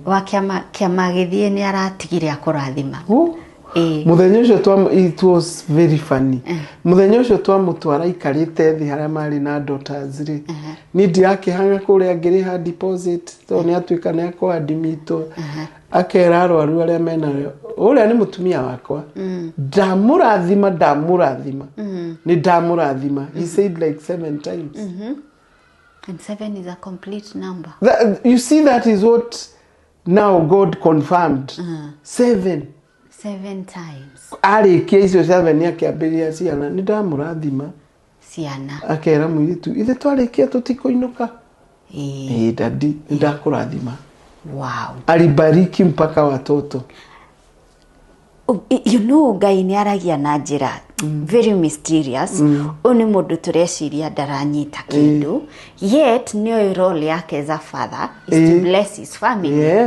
Wa kĩama, kĩama gĩthiĩ nĩ aratigire akũrathima. Oh. Ĩĩ. Mũthenya ũcio twa, it was very funny, mũthenya ũcio twamũtwara aikarĩte thĩ harĩa marĩ na daughters rĩ, niĩ ndirakĩhanga kũrĩa ngĩrĩha deposit tondũ nĩ atuĩka nĩ akũadimitwo. Akera arwaru arĩa menayo, "Ũrĩa nĩ mũtumia wakwa, ndamũrathima, ndamũrathima, nĩ ndamũrathima." He said like seven times. And seven is a complete number. That, you see, that is what now God confirmed, seven. Seven times. Arĩkia icio seven, akĩambĩrĩria ciana, "Nĩ ndamũrathima." Ciana. Akera mũirĩtu, "Ithe twarĩkia tũtikũinũka?" Ĩĩ. "Ĩĩ daddy, nĩ ndakũrathima." Alibariki mpaka watoto. Ngai nĩ aragia na njĩra very mysterious. Ũyũ nĩ mũndũ tũreciria ndaranyita kĩndũ, yet nĩoĩ role yake as a father is to bless his family. Yes.